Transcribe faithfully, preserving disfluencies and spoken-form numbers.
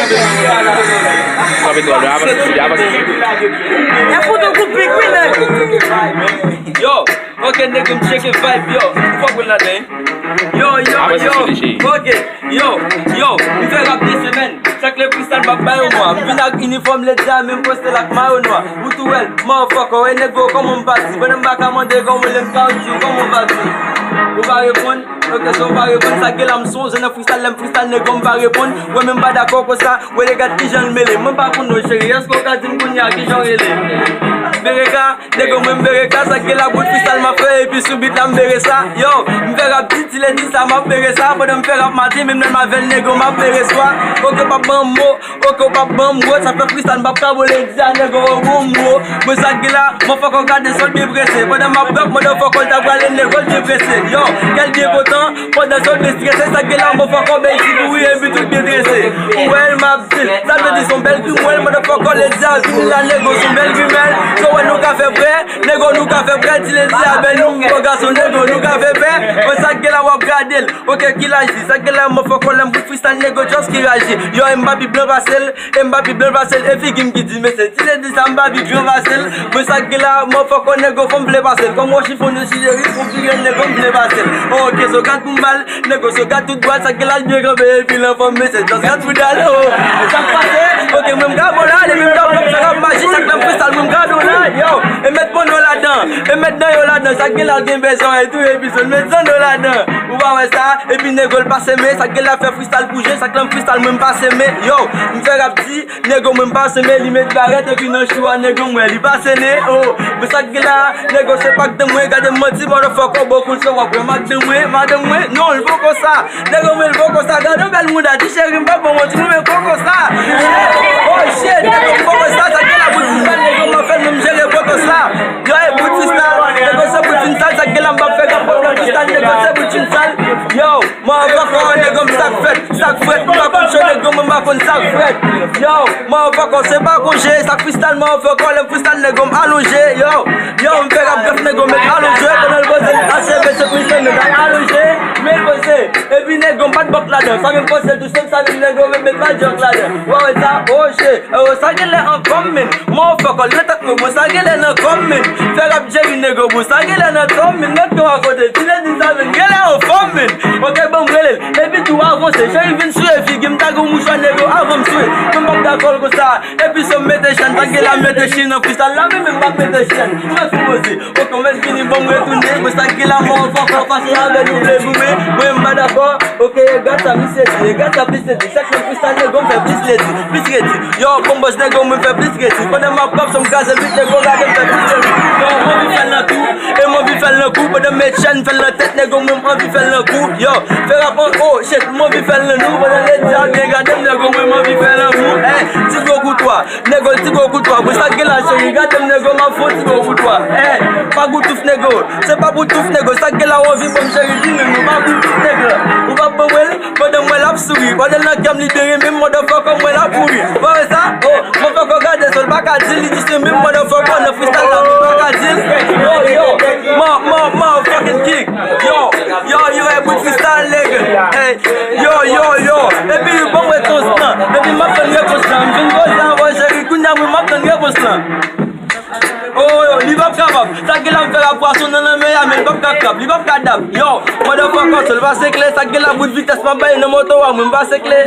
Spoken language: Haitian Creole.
Kanpe twò lwen, avanse, avanse. E fout ou koup pik, wi, nèg. Yo, ok, nèg, m tcheke vibe, yo. Fòk ou ladan, wi. Yo, yo, yo. Ok, yo, yo. M fè rap de semèn. Chak lè freestyle, m ap bay yon mwa. M vin ak inifòm ledi a, menm poste l ak mayo nwa. Ou tou wè l, motherfucker, e nèg, kòman m pati? Pandan m pa ka mande, kòman lè m ka di, kòman m pati? Ou pa reponn? Ok, so ou pa reponn, sa gen la m sonje nan freestyle, lè m freestyle, nèg, m pa reponn. Mwen menm pa dakò konsa, wè nèg gad kijan l mele. Mwen pa konn non cheri, èske w ka di m kounye a kijan w rele? Bereka, nèg, mwen m Bereka, sa gen la bout freestyle m ap fè, epi sou beat la m bere sa. Yo, m fè rap di, ti lè di sa, m ap bere sa. Pandan m fè rap maten, menm lè m avè l, nèg, m ap bere swa. Ok, pa ban m mo, ok, ou pa ban m mo, sa fè freestyle, m pa ka bole di a, nèg, ou bon mo. Mwen sa gen la, motherfucker, gade sòl byen prese. Pandan m ap rap, motherfucker, l ta prale, nèg, ou byen prese. Yo, kèl byen kontan, pandan sòl byen strese, sa gen la, motherfucker, bèl ti kouri, epi tout byen trese. Ou wè l, m ap di l, sa vle di son bèl grimwèl, motherfucker, lè di a, vini la, nèg, ou son bèl grimèl. So, wè, nou ka fè prè, nèg, ou nou ka fè prè, ti lè di a, bèl nou, bon gason, nèg, ou nou ka fè pè. Mwen sa gen la, w ap gade l. Ok, ki laj li? Sa gen la, motherfucker, lè m bout freestyle, nèg, just ki raji. Yo, e m pa pi blan pase l, e m pa pi blan pase l, e figi m ki di, mesye, ti lè di sa, m pa pi gran pase l. Mwen sa gen la, motherfucker, nèg, fò m vle pase l. Kòm w chifonnen si deri, fò m vire, nèg, m vle pase l. Ok, so gad pou m ba l, nèg, so gad tout bwat, sa gen la, l byen kanpe, epi l anfòm, mesye, just gad pou dal, oh. Sa k pase? Ok, mwen m ka bon la, li menm ka bon, sa k ap maji, sa k nan freestyle, mwen m ka bon la, yo. E met pano ladan, e met nan yo ladan, sa gen la, gen bezwen, e tou, epi zòn, met zòn yo ladan. Ou pa wè sa, epi nèg, l pase men, sa gen la, fè freestyle bouje, sa k nan freestyle, mwen m pase men, yo. M fè rap di, nèg, mwen m pase men, li met barèt, epi nan chou a, nèg, m wè, li pase nen, oh. Mwen sa gen la, nèg, se pa k de mwen, gade m manti, motherfucker, bokou l se w ap wè, madanm mwen, madanm mwen, non, l poko sa. Nèg, mwen, l poko sa, gade yon bèl mouda, ti cheri, m pa bon manti, mwen, poko sa. Oh, shit, nèg, m poko sa, sa gen la, bout freestyle, nèg, m ap fè l, menm jere poto sa. Yo, e bout freestyle, nèg, se bout freestyle, sa gen la, m p ap fè gap, bout freestyle, nèg, se bout freestyle. Yo, motherfucker, nèg, m sa k fèt, sa k frèt, m pa konn cho, nèg, mwen, m pa konn sa k frèt. Yo, motherfucker, se pa konje, sa k freestyle, motherfucker, lè m freestyle, nèg, m alonje, yo. Yo, m fè rap grèf, nèg, met alonje, pandan l poze, l aseve, se freestyle, nèg, alonje, men l poze. Epi nèg, m pa t bòk ladan, sa menm poze, tou senp, sa menm nèg, m met pa jòk ladan. Ou pa wè sa? Oh, shit. Oh, sa gen lè an kòm, men. Motherfucker, nan tèt mwen, bon, sa gen lè nan kòm, men. Fè rap Jerry, nèg, bon, sa gen lè nan kòm, men. Nèg, nou akote, ti lè di sa, men. Gen lè an fòm, men. Ok, bon, m rele l. Epi tou avanse, cheri vin sou figi m, ta gon mouchwa, nèg, avan m sou. Mwen m p ap dakò l konsa. Epi se mete chèn, sa gen la mete chen nan freestyle la, men, men m p ap mete chèn. Mwen sipoze. Ok, mwen vini, bon, m retounen. Mwen sa gen la, motherfucker, fache avè nou vle goumen. Mwen m pa dakò. Ok, e gad sa misye di, e gad sa misye di. Sa k nan freestyle, nèg, m fè plis redi, plis redi. Yo, bon bòs, nèg, mwen fè plis redi. Pandan m ap rap, sa m kraze bit, nèg, gade m fè plis redi. Yo, m anvi fè l nan tou, e m anvi fè l nan kou. Pandan m met chèn, fè l nan tèt, nèg, mwen m anvi fè l nan kou. Yo, fè rap an, oh, shit, m anvi fè l nan nou. Pandan lè di a byen gade m, nèg, mwen m anvi fè l nan kou. Hey, ti gwo koutwa. Nègo, ti gwo kout pwa, pou sa k gen la, cheri, gade m, nègo, m ap fè yon ti gwo kout pwa. Eh, pa goutouf, nègo, se pa pou touf, nègo, sa k gen la, w anvi ban m, cheri, di menm, ou pa goutouf, nègo, ou pa ban mwen l, pandan m wè l ap souri, pandan l nan kè m, li byen renmen m, motherfucker, m wè l ap mouri. Ou pa wè sa? Oh, motherfucker, gade sa, l pa ka di l, li di se menm, motherfucker, nan freestyle la, m pa ka di l. Oh, yo, man, man, man, fucking kick. Yo, yo, yo, e bout freestyle, nègo. Hey, yo, yo, yo. Epi, ban mwen repons lan. Epi, m ap tann repons lan. M fin poze anvan cheri, kounye a, mwen, m ap tann repons lan. Oh, yo, li p ap kapab. Sa k gen la, m fè rap pwason nan lanmè a, men li p ap ka krab, li p ap ka dab. Yo, motherfucker, sèl pase kle. Sa k gen la, bout vitès, m ap bay nan moto a, mwen, m pase kle.